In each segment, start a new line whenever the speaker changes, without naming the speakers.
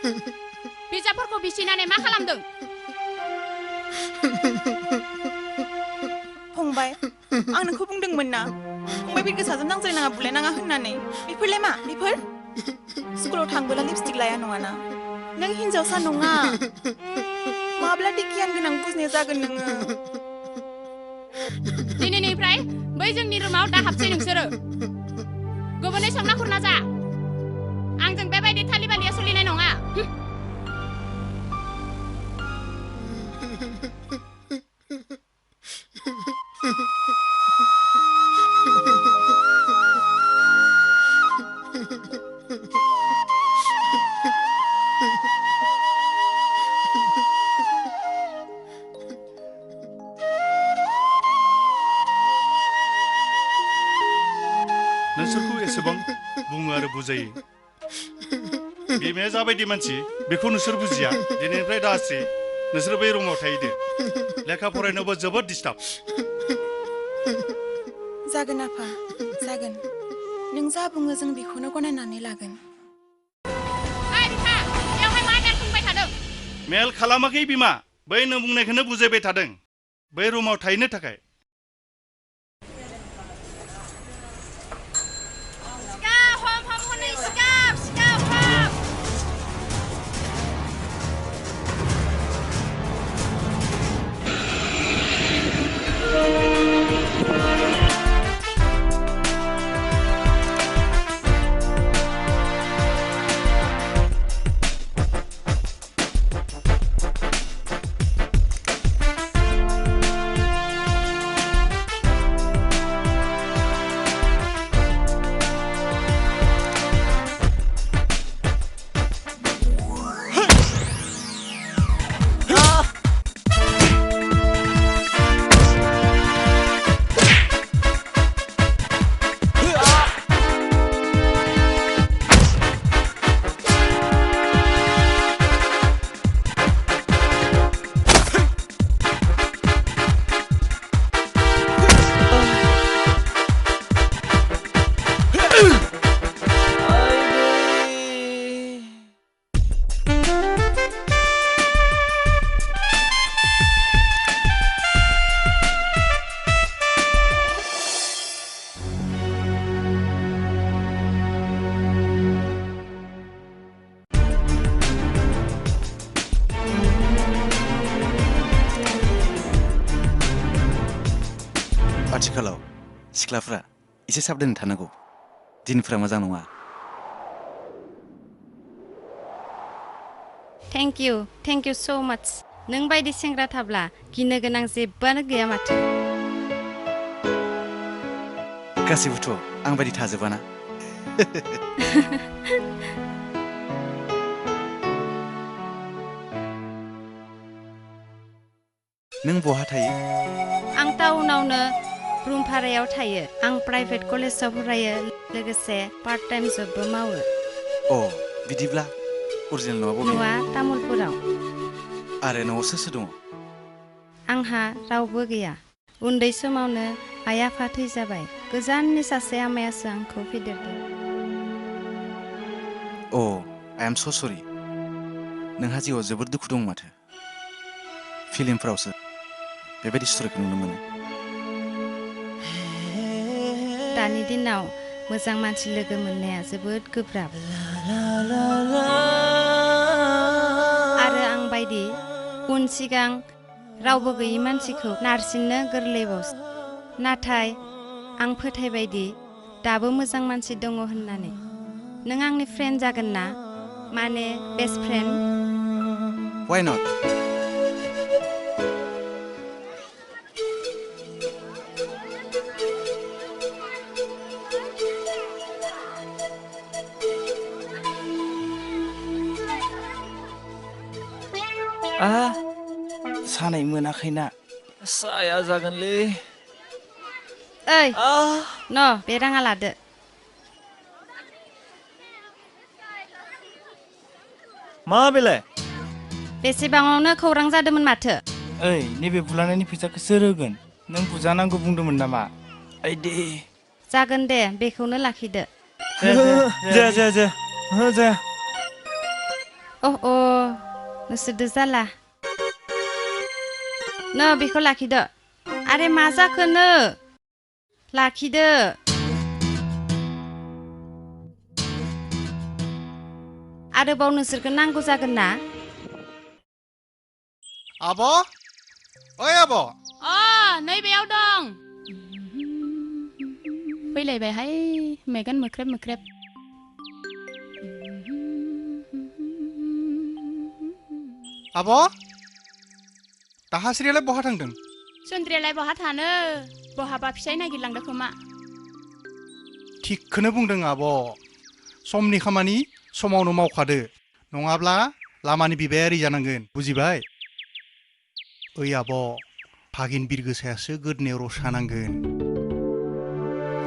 बिजाबफोरखौ बिसिनानै मा खालामदों?
फंबाय, आं नोंखौ बुंदोंमोन ना फंबाय बे गोसाजों नांज्लायनाङा बुलायनाङा होननानै। बेफोरलाय मा? बेफोर स्कुलाव थांबोला लिपस्टिक लाया नङाना? नों हिन्जावसा नङा। माब्लादि गियान गोनां बुजिनाय जागोन नोङो?
दिनैनिफ्राय बै जोंनि रुमाव दा हाबसै नोंसोरो। गुबुनै संना खुरना जा। आंजों बेबायदि थालिबालिया सोलिनाय नङा।
नोंसोरखौ एसेबां बुङो आरो बुजायो। बिमाया जाबायदि मानसि बेखौ नोंसोर बुजिया। दिनैनिफ्राय दासि नोंसोर बै रुमाव थाहैदो। लेखा फरायनोबो जोबोद डिस्टार्ब।
जागोन आफा, जागोन। नों जा बुङो जों बेखौनो गनायनानै लागोन।
ओइ बिफा, बेवहाय मा मेल खुंबाय थादों?
मेल खालामाखै बिमा। बै नों बुंनायखौनो बुजायबाय थादों। बै रुमाव थाहैनो थाखाय।
आथिखालाव सिख्लाफ्रा एसे साबधान थानांगौ। दिनफ्रा मोजां नङा।
थेंक इउ सो माच। नों बायदि सेंग्रा थाब्ला गिनो गोनां जेबोआनो गैया माथो।
गासैबोथ' आं बायदि थाजोबाना। नों बहा थायो?
आं टाउनावनो रुम भारायाव थायो। आं प्राइभेट कलेजाव फरायो, लोगोसे पार्ट टाइम जबबो मावो।
अ, बिदिब्ला अरिजिनेल न'आ बबे?
न'आ तामुलपुराव।
आरो न'आव सोर सोर दङ?
आंहा रावबो गैया। उन्दै समावनो आइ आफा थैजाबाय। गोजाननि सासे आमायासो आंखौ फेदेरदों।
अ, आइ एम स' सरि। नोंहा जिउआव जोबोद दुखु दं माथो। फिल्मफ्रावसो बेबायदि स्ट'रिखौ नुनो मोनो।
दानि दिनाव मोजां मानसि लोगो मोननाया जोबोद गोब्राब। आरो आं बायदि उन सिगां रावबो गैयि मानसिखौ नारसिननो गोरलैबावसो। नाथाय आं फोथायबायदि दाबो मोजां मानसि दङ होननानै। नों आंनि फ्रेन्ड जागोन ना? माने बेस्ट फ्रेन्ड?
Why not?
सानाय मोनाखैना? साया जागोनलै।
ओइ, न' बे राङा लादो।
मा बेलाय?
बेसेबाङावनो खौरां जादोंमोन माथो?
ओइ, नैबे बुलानायनि फैसाखौ सोर होगोन? नों बुजानांगौ बुंदोंमोन नामा? आइदे।
जागोन दे, बेखौनो लाखिदो।
जाया।
अ नोंसोरदो जाला नो बेखौ लाखिदो आरे मा जाखो नो लाखिदो आरोबाव नोंसोरखौ नांगौ जागोन ना
आब' ओइ आब'
नैबेयाव दं फैलायबायहाय मेगन मोख्रेब मोख्रेब
आब' दाहास्रियालाय बहा थांदों
सुन्द्रियालाय बहा थानो बहाबा फिसाय नागिरलांदों खोमा
थिगखौनो बुंदों आब' समनि खामानि समावनो मावखादो नङाब्ला लामानि बिबायारि जानांगोन बुजिबाय ओइ आब' भागिन बिरगोसायासो गोदनायाव रसा नांगोन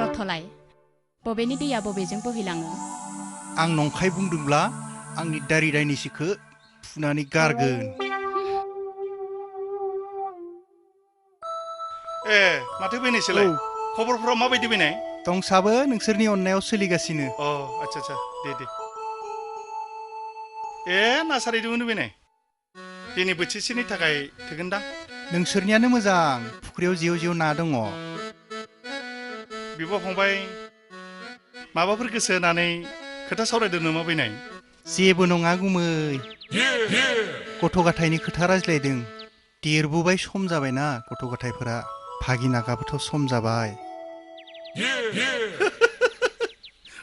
रथलाय बबेनि दैया बबेजों बोहैलाङो
आं नंखाय बुंदोंब्ला आंनि दारि दायनिसिखौ फुनानै गारगोन
माथो बेनोसैलाय खबरफोरा माबायदि बेनाय
दंसाबो नोंसोरनि अननायाव सोलिगासिनो
आच्छा दे नासारिदोंमोन बेनाय दिनै बोथिसेनि थाखाय थोगोनदां
नोंसोरनियानो मोजां फुख्रियाव जेव ना दङ
बिब' फंबाय माबाफोर गोसो होनानै खोथा सावरायदों नामा बेनाय
जेबो नङा गुमै गथ' गथायनि खोथा रायज्लायदों देरबोबाय सम जाबायना गथ' गथायफोरा भागिनागाबोथ' सम जाबाय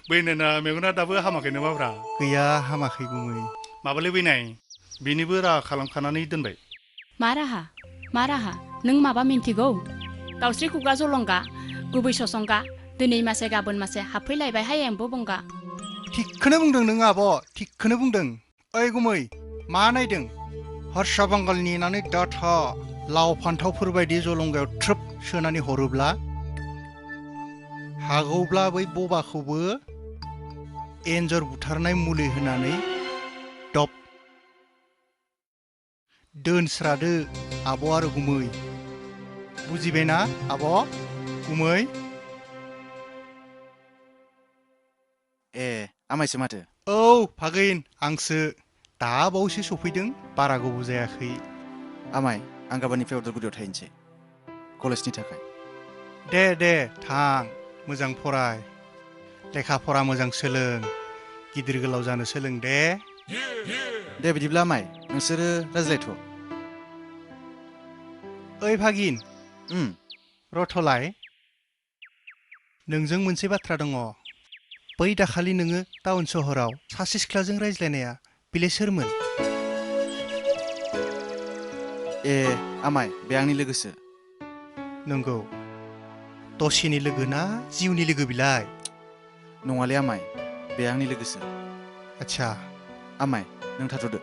बैनोना मेगना दाबो हामाखै नामाब्रा
गैया हामाखै गुमै
माबालै बैनाय बेनिबो राहा खालामखानानै दोनबाय
मा राहा नों माबा मिन्थिगौ दाउस्रि खुगा जलंगा गुबै ससंगा दिनै मासे गाबोन मासे हाबफैलायबायहाय एम्बु बंगा
थिगखौनो बुंदों नों आब' थिगखौनो बुंदों ओइ गुमै मा नायदों हर्षा बांगाल नेनानै दाथा लाव फान्थावफोर बायदि जलंगायाव थ्रोब सोनानै हरोब्ला हागौब्ला बै बबाखौबो एन्जर बुथारनाय मुलि होनानै दब दोनस्रादो आब' आरो गुमै बुजिबायना आब' गुमै
आमायसो माथो
भागिन आंसो दा बावैसो सफैदों बारा गोबाव जायाखै
आमाय आं गाबोननिफ्राय उदालगुरियाव थाहैनोसै कलेजनि थाखाय
दे थां मोजां फराय लेखा फरा मोजां सोलों गिदिर गोलाव जानो सोलों दे
बिदिब्ला आमाय नोंसोरो रायज्लायथ'
ओइ भागिन रथलाय नोंजों मोनसे बाथ्रा दङ बै दाखालि नोङो टाउन सहराव सासे सिख्लाजों रायज्लायनाया बिलाय सोरमोन
आमाय बे आंनि लोगोसो
नंगौ दसेनि लोगो ना जिउनि लोगो बिलाय
नङालै आमाय बे आंनि लोगोसो
आच्छा
आमाय नों थाथ'दो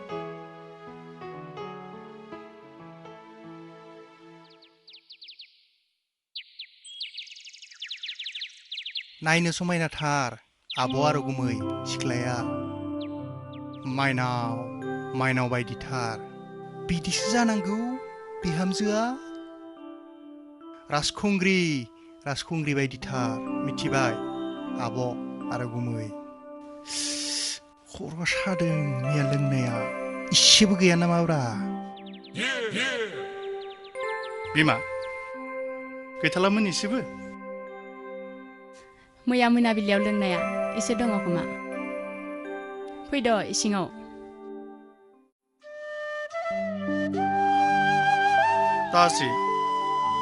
नायनो समायनाथार आब' आरो गुमै सिख्लाया माइनाव बायदिथार बिदिसो जानांगौ बिहामजोआ राजखुंग्रि बायदिथार मिथिबाय आब' आरो गुमै खर' सादों मैया लोंनाया इसेबो गैया नामाब्रा
बिमा गैथालामोन इसेबो
मैया मोनाबिलियाव लोंनाया एसे दङ खोमा फैद' इसिङाव
दासि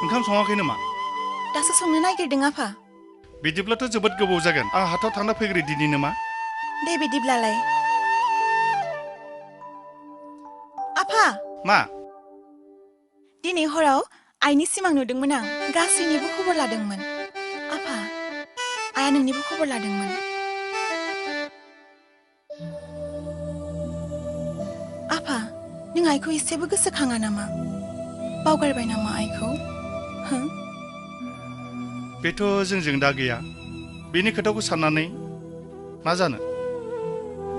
ओंखाम सङाखै नामा
दासो संनो नागिरदों आफा
बिदिब्लाथ' जोबोद गोबाव जागोन आं हाथाव थांना फैग्रो दिनि नामा
दे बिदिब्लालाय आफा
मा
दिनै हराव आइनि सिमां नुदोंमोन आं गासैनिबो खबर लादोंमोन आफा आइया नोंनिबो खबर लादोंमोन आफा नों आइखौ एसेबो गोसोखाङा नामा बावगारबाय नामा आइखौ
बेथ' जोंजों दा गैया बेनि खोथाखौ साननानै मा जानो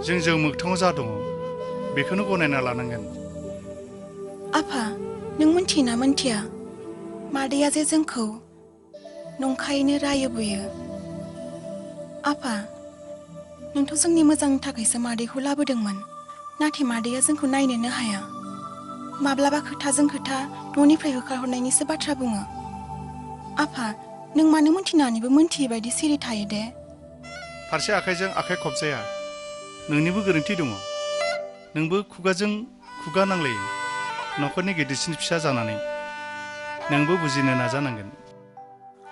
जोंजों मोगथाङाव जा दङ बेखौनो गनायना लानांगोन
आफा नों मोनथियोना मोनथिया मादैया जे जोंखौ नंखायैनो रायो बुयो आफा नोंथ' जोंनि मोजांनि थाखायसो मादैखौ लाबोदोंमोन नाथाय मादैया जोंखौ नायनोनो हाया माब्लाबा खोथाजों खोथा न'निफ्राय होखारहरनायनिसो बाथ्रा बुङो आफा नों मानो मोनथिनानैबो मोनथियै बायदि सिरि थायो दे
फारसे आखाइजों आखाइ खबजाया नोंनिबो गोरोन्थि दङ नोंबो खुगाजों खुगा नांलायो न'खरनि गिदिरसिन फिसा जानानै नोंबो बुजिनो नाजानांगोन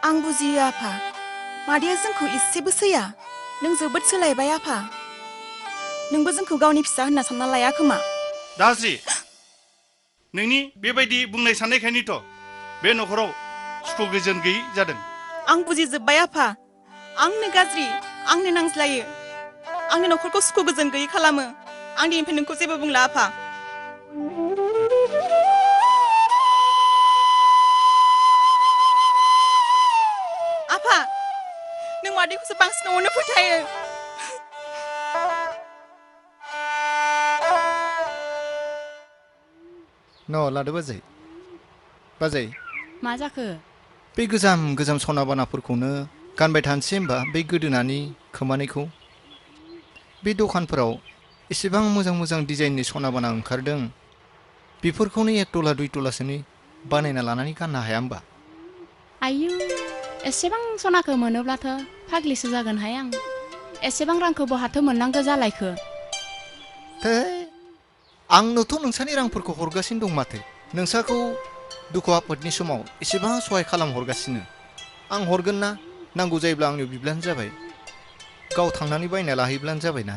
आं बुजियो आफा मादैया जोंखौ इसेबो सैया नों जोबोद सोलायबाय आफा नोंबो जोंखौ गावनि फिसा होनना सानना लाया खोमा
दास्रि नोंनि बेबायदि बुंनाय साननायखायनोथ' बे न'खराव सुखु गोजोन गैयै जादों
आं बुजिजोब्बाय आफा आंनो गाज्रि आंनो नांज्लायो आंनि न'खरखौ सुखु गोजोन गैयै खालामो आं दिनैनिफ्राय नोंखौ जेबो बुंला आफा आफा नों मादैखौसो बांसिन अनो फोथायो
न' लादो बाजै बाजै
मा जाखो
बे गोजाम गोजाम सना बानाफोरखौनो गानबाय थानोसै होमबा बे गोदोनानि खोमानिखौ बे दखानफोराव एसेबां मोजां मोजां डिजाइननि सना बाना ओंखारदों बेफोरखौनो 1 तला 2 तलासोनि बानायना लानानै गाननो हाया होमबा
आयु एसेबां सनाखौ मोनोब्लाथ' फाग्लिसो जागोनहाय आं एसेबां रांखौ बहाथो मोननांगौ जालायखो
थै आंनोथ' नोंसानि रांफोरखौ हरगासिनो दं माथो नोंसाखौ दुखु आफोदनि समाव एसेबां सहाय खालामहरगासिनो आं हरगोन ना नांगौ जायोब्ला आंनियाव बिब्लानो जाबाय गाव थांनानै बायना लाहैब्लानो जाबाय ना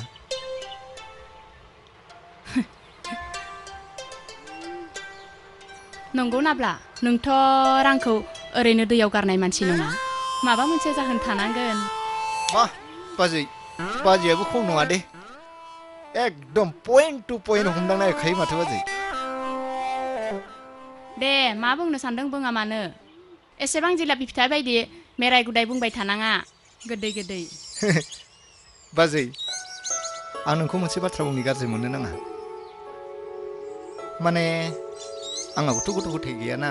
नंगौ नाब्ला नोंथ' रांखौ ओरैनो दैयाव गारनाय मानसि नङा माबा मोनसे जाहोन थानांगोन
मा बाजै बाजैयाबो खम नङा दे एकदम पइन्ट टु पइन्ट हमदांना होखायो माथो बाजै
दे मा बुंनो सानदों बुङा मानो एसेबां जिलापि फिथाइ बायदि मेराय गुदाय बुंबाय थानाङा गोदै गोदै
बाजै आं नोंखौ मोनसे बाथ्रा बुंनो गाज्रि मोननो नाङा माने आंहाबोथ' गथ' गथाय गैयाना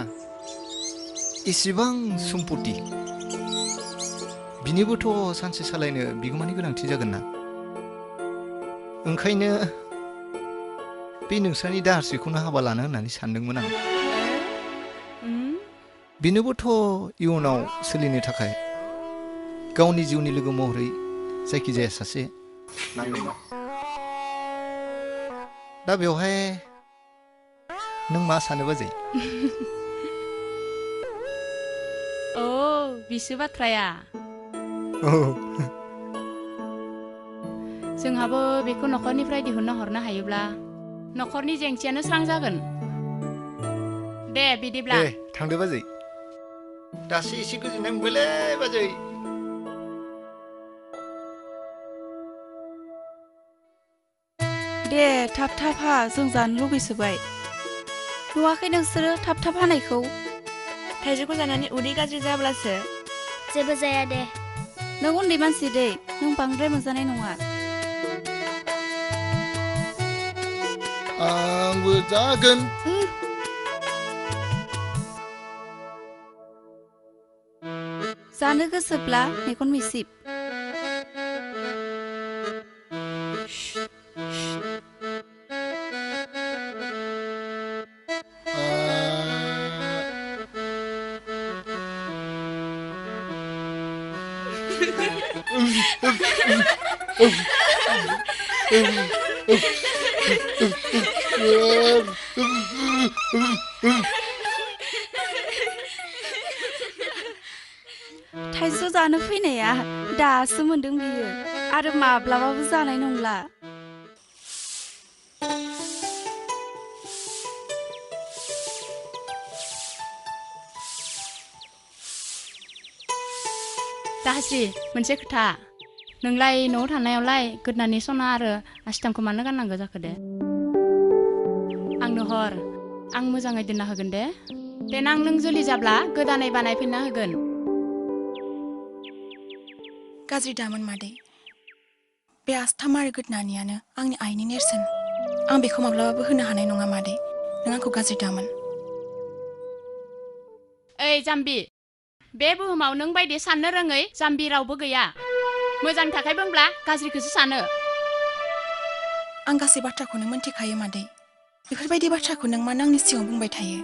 इसेबां सम्पति बिनिबोथ' सानसे सालायनो बिगोमानि गोनांथि जागोन ना ओंखायनो बे नोंसानि दाहारसेखौनो हाबा लानो होननानै सानदोंमोन आं बिनोबोथ' इयुनाव सोलिनो थाखाय गावनि जिउनि लोगो महरै जायखिजाया सासे नांगौमोन दा बेवहाय नों मा सानो बाजै
औ बिसो बाथ्राया जोंहाबो बेखौ न'खरनिफ्राय दिहुनना हरनो हायोब्ला न'खरनि जेंसियानो स्रां जागोन दे बिदिब्ला
दे थांदो बाजै दासो एसे गोजोननाय मोनबायलै बाजै
दे थाब थाब हा जों जानो लुगैसोबाय नुवाखै नोंसोरो थाब थाब हानायखौ
थाइजौखौ जानानै उदै गाज्रि जाब्लासो
जेबो जाया दे
नों उन्दै मानसि दै नों बांद्राय मोनजानाय नङा
आंबो जागोन
जानो गोसोब्ला मेगन मिसिब थाइजौ जानो फैनाया दासो मोनदों बियो आरो माब्लाबाबो जानाय नंला
दाहास्रि मोनसे खोथा नोंलाय न'आव थानायावलाय गोदनानि सना आरो आसिथामखौ मानो गाननांगौ जाखो दे आंनो हर आं मोजाङै दोनना होगोन दे देनां नों जुलि जाब्ला गोदानै बानायफिनना होगोन
गाज्रि दामोन मादै बे आस्थाम आरो गोदनानियानो आंनि आइनि नेरसोन आं बेखौ माब्लाबाबो होनो हानाय नङा मादै नों आंखौ गाज्रि दामोन
ओइ जाम्बि बे बुहुमाव नों बायदि साननो रोङै जाम्बि रावबो गैया मोजांनि थाखाय बुंब्ला गाज्रिखौसो सानो
आं गासै बाथ्राखौनो मोनथिखायो मादै बेफोरबायदि बाथ्राखौ नों मानो आंनि सिगाङाव बुंबाय थायो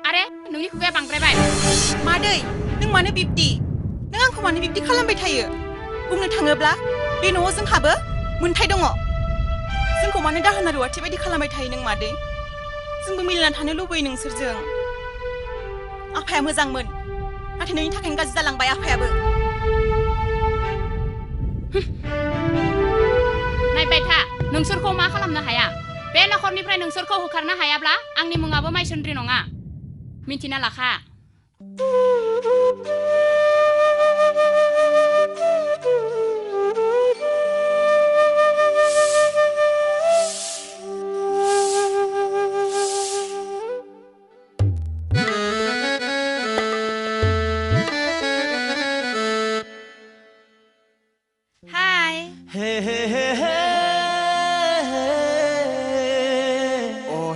आरे नोंनि खुगाया बांद्रायबाय
मादै नों मानो बिब्दि नों आंखौ मानो बिब्दि खालामबाय थायो बुंनो थाङोब्ला बे न'आव जोंहाबो मोन्थाय दङ जोंखौ मानो दाहोना रुवाथि बायदि खालामबाय थायो नों मादै जोंबो मिलायना थानो लुबैयो नोंसोरजों आफाया मोजांमोन नाथाय नोंनि थाखायनो गाज्रि जालांबाय आफायाबो
नायबाय था नोंसोरखौ मा खालामनो हाया बे नखरनिफ्राय नोंसोरखौ होखारनो हायाब्ला आंनि मुङाबो माइसुन्द्रि नङा मिन्थिना लाखा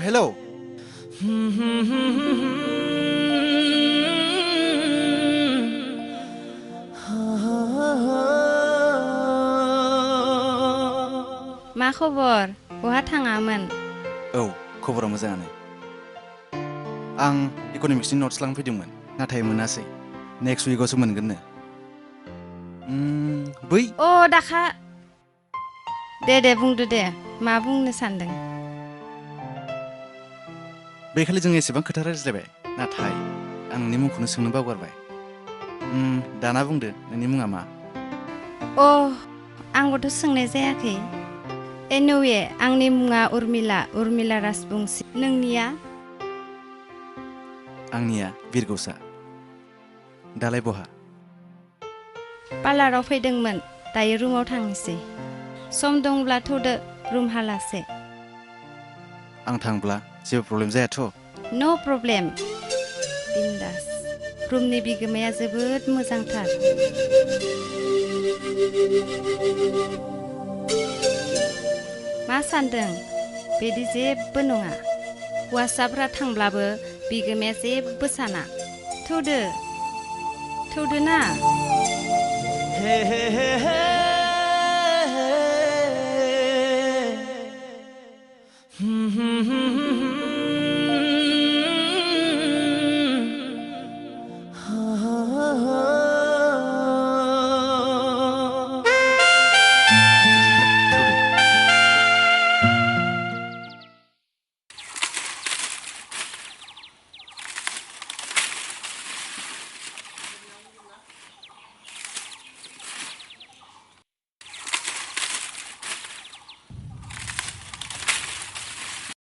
हेलौ
मा खबर बहा थाङामोन
औ खबरा मोजाङानो आं इक'नमिक्सनि नट्स लांफैदोंमोन नाथाय मोनासै नेक्स्ट उइकआवसो मोनगोननो बै
अ दाखा दे बुंदो दे मा बुंनो सानदों
बेखालि जों एसेबां खोथा रायज्लायबाय नाथाय आं नोंनि मुंखौनो सोंनो बावगारबाय दाना बुंदो नोंनि मुङा मा
अ आंबोथ' सोंनाय जायाखै एनिवे आंनि मुङा उर्मिला राजबंसि नोंनिया
आंनिया बिरगौसा दालाय बहा
पार्लाराव फैदोंमोन दायो रुमाव थांनोसै सम दंब्ला थ'दो रुम हालासे
आं थांब्ला जेबो प्रब्लेम जायाथ'
नो प्रब्लेम बिन्दास रुमनि बिगोमाया जोबोद मोजांथार मा सानदों बिदि जेबो नङा हौवासाफ्रा थांब्लाबो बिगोमाया जेबो साना थौदो ना